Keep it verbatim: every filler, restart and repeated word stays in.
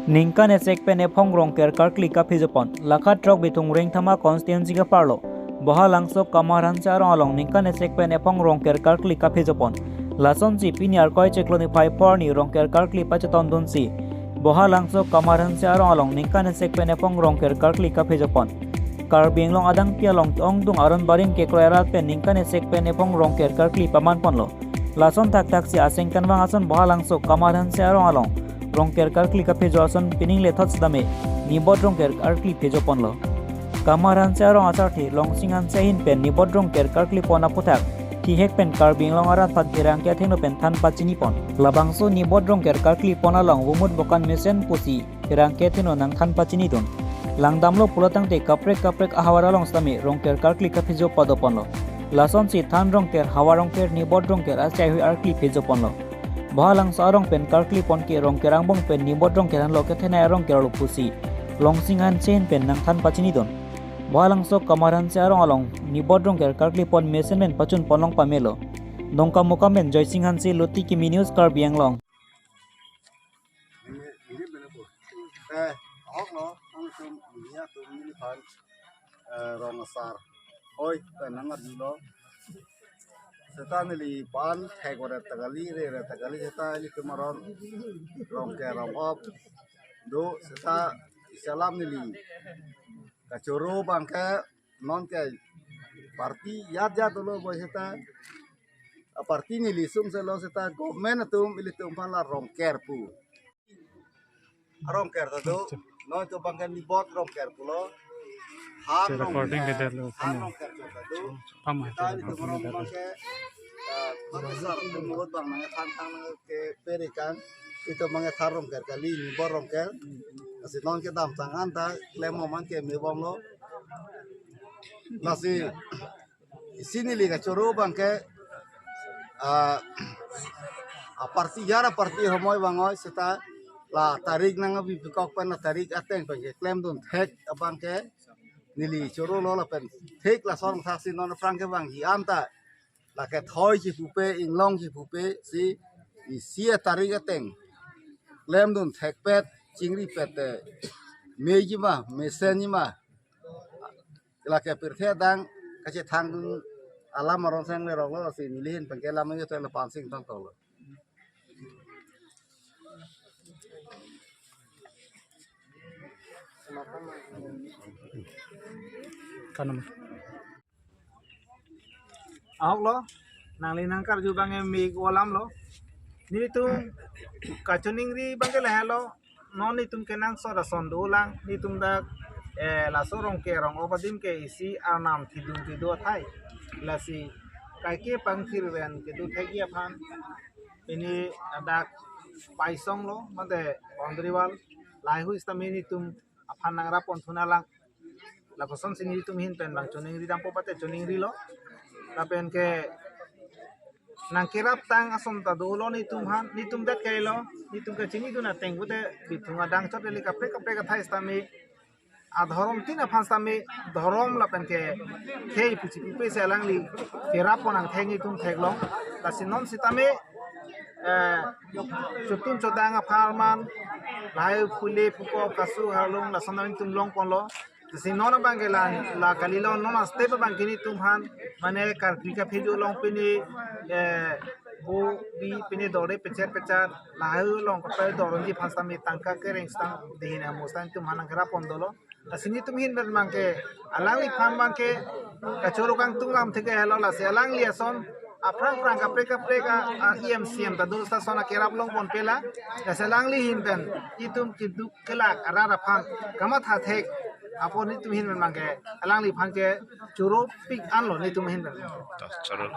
Ningkan echek pen ephong Rongker karkli kaphejopon. Lakha throk Bithung Rengthama constituency ke-arlo Bohalangso Kamar Hanse arong along ningkan echek pen ephong Rongker karkli kaphejopon. Lasonsi pini Arkoi chiklo niphai phor arni Rongker karkli pachetongdunsi Bohalangso Kamar Hanse arong along ningkan echek pen ephong Rongker karkli kaphejopon. Karbi Anglong adangpi along ongdung aron barim kekroi arat pen ningkan echek pen ephong Rongker karkli pamanponlo. Lason thakthaksi asengkanvang ason Bohalangso Kamar Hanse arong along Rongker karkli kaphejo ason pining lethot sitame nibot Rongker karkli phejoponlo. Kamar Hanse arong asarthe Longsing Hanse ahin pen nibot Rongker karklipon aphuthak thihek pen Karbi Anglong arat aphan pherangke athengno pen than pachinipon. Labangso nibot Rongker karklipon along vomut bokan mesen pusi pherangke athengno nangthan pachinidun. Langdamlo pulotangte kaprek kaprek ahavar along sitame Rongker karkli kaphejo padoponlo. Lasonsi than Rongker, havar Rongker, nibot Rongker achaihui karkli phejoponlo. Bohalangso arong pen karklipon ke Rongker angbong pen nibot Rongker henlo kethenei Rongker lo pusi Longsing Hanse ahin pen nangthan pachinidun. Bohalangso Kamar Hanse arong along nibot Rongker karklipon mesen pen pachunponlong pamelo. Dongkamukam pen Joysing Hanse, Luti Kimi News, Karbi Anglong. Eh, ahok lo, ang tum, iya tum, neli phan, eh, rong asar. Oi, pen nangarjulo. Seta neliphan, thek ore ta kali, re ore ta kali, seta ilitum aron, Rongker rong-op. Do, seta, isi alam neli kachoro abangke, non ke party jat jat dolo boi seta. A party neli sum selo seta government atum ilitum aphan la Rongker pu. Rongker ta do. Non to abangke nibot Rongker pulo. Than Rongker. Recording ke det lo, than Rongker ta do. Pama, seta ilitum recording ke det lo. Abangke, eh, professor atum nibot abang nangkethan than nangkepere kan. Ilitum abangke than Rongker kali, nibot Rongker. Lasi non kedamtang an ta klem mo man ke mebomlo. Lasi isi neli kachoro abangke, ah, a party jara party homoi vangoi seta la tarik nangkepipikok pen la tarik ateng pen keklemdun thek abangke neli chorolo lapen thek lason thaksi non aphrang kevangji an ta lake thoi chipupe, inglong chipupe si isi a tarik ateng klemdun thekpet, chingripet te, meji ma, mesenji ma. Lake pirthe adang kachethangdun alam aron seng lerong lo si neli ahin pen ke lam nangji to lapu-an si ingtangtoklo. Kanam. Ahok lo, nangli nangkarju abangke me-ik alam lo. Nelitum kachiningri abangke lahelo, non nelitum kenangsot ason dolang, nelitum dak, eh, laso Rongker rong-op adim ke isi arnam thidung thido athai. Lasi kaike pangthir ven kedo thekji aphan. Pini dak paisong lo, mate boundary wall, lahai hui sitame nelitum aphan nangrapon thunalang. Lapuson si nelitum ahin pen abang chiningri dampo pate chiningrilo. Lapen ke nangkeraptang ason ta dolo nelitum aphan, nelitum det kailo, nelitum kachinidun ateng pute Bithung adang chot eli kaprek kaprek athai sitame adhorom tin aphan sitame dhorom lapen ke khei pusi pupe si alangli kerapon angthek nelitum theklong. Lasi non sitame, eh, chotun chodang apharman, lahai phule phuko kasu harlung lason nelitum longponlo. Lasi non abangke la, la kalilo non a-step abangke nelitum aphan, mane karkli kaphejo along pini, eh, bo bi pini dore pecher pecher, lahai along kapai doronji aphan sitame tangka kereng sitang dehin amo sitang nelitum aphan nangkerapon dolo. Lasi nelitum ahin pen abangke, alangliphan abangke, kachoro kangtung lam theke helo lasi alangli ason, aphrang phrang kaprek kaprek a, a E M C M ta dul station akerap longponpe la, lasi alangli ahin pen, itum keduk kelak arat aphan, kamatha thek, apot nelitum ahin pen abangke, alangliphan ke, choro pik anlo nelitum ahin pen. Ta, choro.